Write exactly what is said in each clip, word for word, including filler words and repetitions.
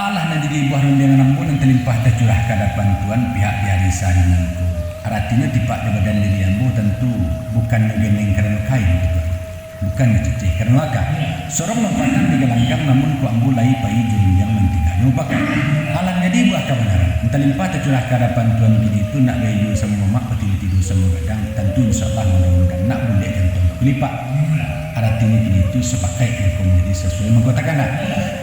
Alah nan jadi buah rundiangan ambo nan talimpah tacurah ka adapan Tuan pihak di ari sahari nangko. Aratinyo tipak di badan diri ambo tantu bukannyo geneng karano kain, Tuan. Bukannyo caceh karano aka. Sorong lompatan di galanggang, namun kok ambo lai pai jo rundiang nan tingganyo pakai. Alah nan jadi buah kabanaran nan talimpah tacurah ka adapan Tuan kini tu nak baiyo samo mamak, batigo-tigo samo gadang, tantu insya Allah mudah-mudahan nak bulek jantuang kulipak. Aratinyo kini tu sapakaik nan ka manjadi sasuai mangko takana.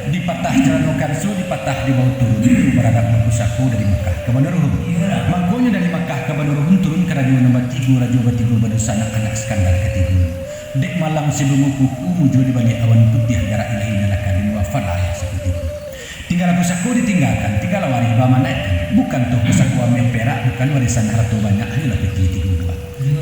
Dipatah calano kanso, dipatah dibao turun, itu baradap bapusako dari Makkah ka Banua Ruhun. Mangkonyo dari Makkah ka Banua Ruhun turun ka rajo nan batigo, rajo batigo badunsanak anak Iskandar katigo. Dek malang si bungo kuku, mujua di baliak awan putiah, darah ilahi nan lah kadin, wafat ayah sakutiko. Tinggalah pusako ditinggakan, tinggalah warih bamanaikkan. Bukan toh pusako ameh perak, bukan warisan harato banyak, hanyolah peti tigo buah.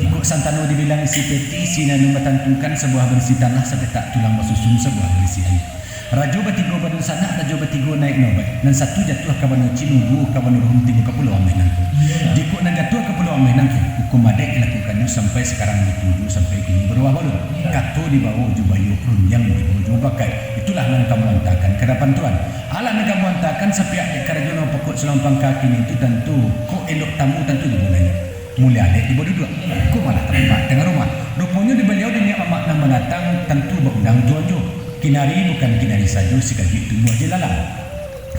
Iko santano dibilang isi peti, sinan nan batantukan, sabuah barisi tanah, sapetak tulang basusun, sabuah barisi aia. Rajo batigo badunsanak, rajo batigo naik nobaik. Nan satu jatuah ka Banua Cino, duo ka Banua Ruhun, tigo ka Pulau Ameh nangko. Jikok nan jatuah ka Pulau Ameh nangko, hukum adaik dilakukannyo sampai sakarang batuju, sampai kini barubah balun. Kato dibao jo baiyo, rundiang dibao jo mupakaik. Itulah nan ka ambo antakan ka adapan Tuan. Alah nan ka ambo antakan sapihak dek karajo nan bapokok salamo pangka kini tu, tantu kok elok tamu tantu dibao naiak. Mulia alek dibao duduak. Ko malah tampak tangah rumah. Ruponyo di baliau niniak mamak nan mandatang tantu baundang Tuan juo. Kinari bukan kinari sajo, sikajuik tumbuah jo lalang.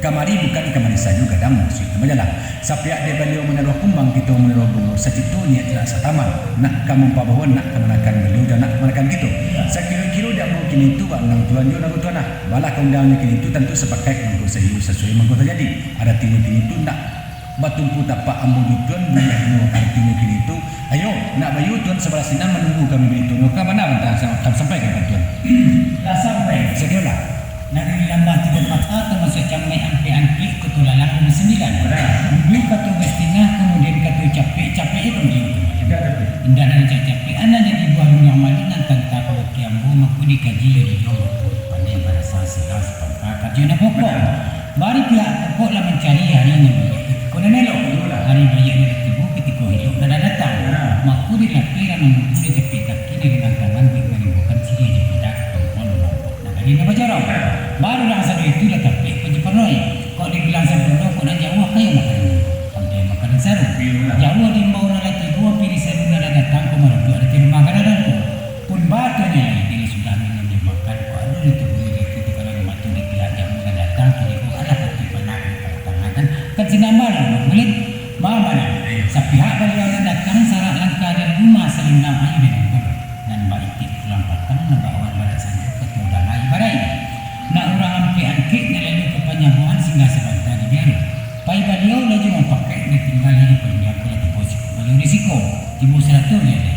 Kamari bukan kamari sajo, gadang musuik nan bajalang. Sapihak dek baliau manaruah kumbang, kito manaruah bungo, sacito niaik lah sataman. Nak ka mampabawo, nak ka manakan baliau, jan nak ka manakan kito. Sakiro-kiro di ambo kini tu baundang Tuan juo nangko Tuan ah. Balah ka undangnyo kini tu tantu sapakaik mangko saiyo, sasuai mangko tajadi. Aratinyo kini tu nak batumpu tapak ambo jo Tuan, buliahnyo aratinyo kini tu, ayo, nak baiyo Tuan sabalah sinan manunggu kami baitu. Ka bana bantang sa-, ka sampaikan ka Tuan. Lah sampai. Sadiyolah. Nagari Lambah Tigo Mata, tamasuak Cameh Ampek Angkek, Koto Lalang Bumi Sambilan. Bana. Dulu Kato Gastinah, kamudian Kato Capek, Capek je kamudian tu. Indak, Capek. Indak nan cak Capek, anak jadi buah rundiang malin nan tanta ka baki ambo, mangko dikaji yo dijua, mangko pandai barasa silang sapangka karajo nan pokok. Bana. Bari pihak pokok lah mancari ari nan baiak katiko nan elok. Iyolah. Ari baiak nan tibo katiko elok nan lah datang. Nah. Mako dilapeh rang nan mudo, dijapek kaki nan ringan tangan, buek manimbulkan siriah jo pida ka kampuang nan nampak nagari nan bajarau. Nah. Baru rang sado itu lah tapek panjaparoi. Kok dibilang sampurno, kok nan jauah kayo makanan. Sampai makanan saru. Iyolah. Jauah diimbau nan lah tibo, ampia disaru nan lah datang, kok maruduak di rumah gadang ko. Pun batua nyo lai, bila sudah minum jo makan, kok ado nan tabuliah di ati, kalau nyo mato dipilak jamu nan datang, kini ko alah patuik bana ka dipatangakan, kan sinan bana, Bang Mulin? Bana. Sapihak baliau nan datang, sarak langkah dari rumah, salindang aia dari bulu. Nan baitik pulang patang, nan baawan barat sanjo, kato dangai barai. Nak urang ampek angkek, nan lalu ka panyabuahan, singgah sabanta di biaro. Pai baliau laju mampakaik, nan tingga di palindiang, kok lah tibo siko baliau di siko, tibo sarato jo lai.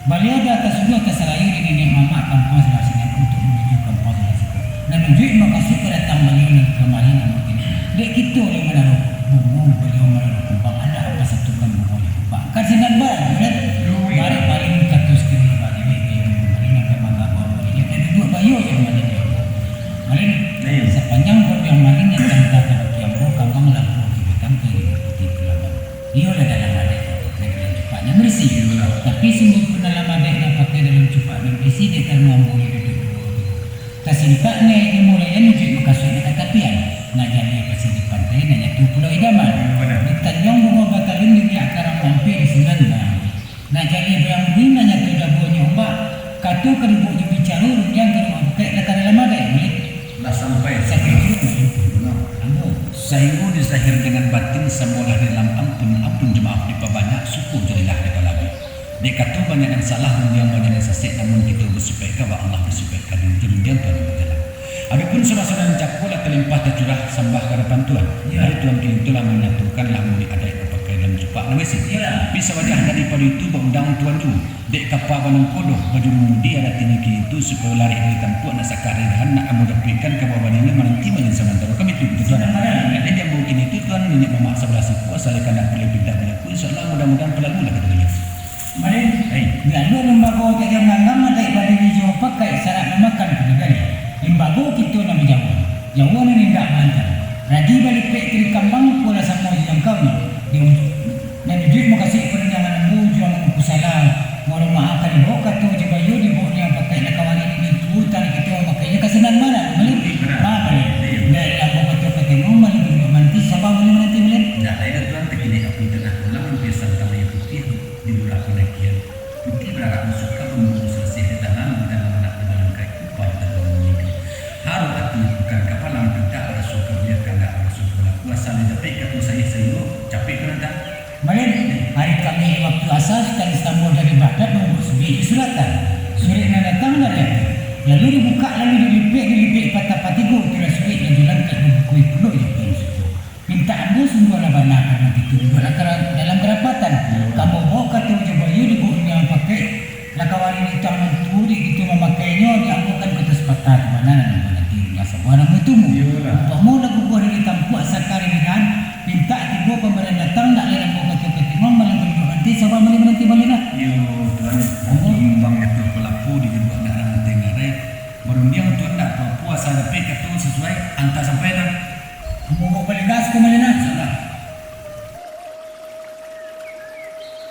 Baliau dah tasuduah tasarayo di niniak mamak kampuang sabalah sinan untuak manuju kampuang sabalah siko. Nan ujuik makasuik kadatang baliau nan kamari namo kini. Dek kito lai manaruah bungo, baliau manaruah kumbang, anak basatukan bungo jo kumbang. Kan sinan bana, kan? Yo, yo. Bari paling kato sakiro lah bari, bari, bari, bari, nan ka manggabau bari, nan ka duduak bayo jo malin. Malin, sapanjang rundiang malin nan tanta ka baki ambo, kambang labuah di batang, kayu putiah di laman. Iyolah dalam adaik pakai dalam cupak nan barisi. Iyolah. Tapi sungguahpun dalam adaik nan pakai dalam cupak nan barisi, dek karano ambo ni duduak duo tu. Tasintak niaik di mulaian, ujuik makasuik di tatapian. Nak jaleh pasir di pantai, nak jatuah pulau idaman. Iyolah. Di tanjuang bungo batalun, di riak karang mampia di sinan barang. Nak jaleh bayang budi, nak jatuah dabuah nyo ombak. Kato ka dibuek jo bicaro, rundiang ka dibuek pakaik, lah ka dalam adaik, Malin. Lah sampai. Sakiro-kiro, Malin. Bana. Ambo. Sainggo di zahir dengan batin, samolah di dalam ampun, ampun jo maaf dipabanyak, syukur jo lillah dipalabih. Dek kato banyak nan salah, rundiang banyak nan sasek, namun kito basipaik ka awak, Allah basipaik ka diri, jo rundiang Tuhan nan bajalan. Adopun sudah-sudah nan cako lah talimpah tacurah sambah ka adapan Tuan. Ya. Ari Tuan kini tu lah manyatukan lah muli adaik bapakai dalam cupak nan barisi. Ya. Tapi sawajah daripado itu baundang Tuan juo. Dek kapa banangko doh, bajuru mudi aratinyo kini tu supayo larih dari tampuak nak sakah dari dahan, nak ambo dapuikkan ka bawah badinyo mananti main samantaro kami tu, gitu, Tuan. Jadi di ambo kini tu, Tuan, niniak mamak sabalah siko, asal kandak pulai pindah balaku, insya Allah mudah-mudahan palalu lah kato baliau. Malin, hai. Dialuak limbago tajam langgang, adaik badiri jo pakaik, sarak mamakan ka nagari. Limbago kito nan bajauah, jauah nan indak baantam. Ragi balipek kiri kambang, pulo samo jo jangkaunyo. Di un-, nan ujuik makasuik parundiangan ambo, ujuang mangku salah. Mohon maaf, ka dibaok kato jo bayo, dibaok jo pakaik, lah kawali nini tuo, tari kito mamakainyo ka sinan bana, Malin? Bana. Ha, Malin. Iyo. Indak ado ambo kato ka tengong, Hari Kamih waktu asa, Sutan Istanbul dari Baghdad mambuek surik di suratan. Surik nan datang dari ati. Lalu dibukak, lalu dilipek, dilipek patah patigo, itulah surik nan dilangkek mambukuih pulo jo kain suto. Pintak ambo sungguahlah bana karano kito duduaklah kara-, dalam karapatan. Ka ambo bao kato jo bayu di buku nan pakai. Lah kawari di tangan tu, di kito mamakainyo, di ambo kan kota sapatah, di mana nan ambo nanti, dunia sabuah namo itu mu. Iyolah. Umpamo lah guguah dari tampuak sakari di nan, pintak tibo pambarian datang, nak lai ambo kato ka tingong, malam baduduak nanti, sabar malam nanti, malam lah. Iyo, Tuan. Ambo. Nyumbang itu pelapu di duduak nak rantai ngarai. Barundiang Tuan nak pelapu asa dapek kato sasuai, antah sampai nah. Ambo bawa baligas ka malam lah.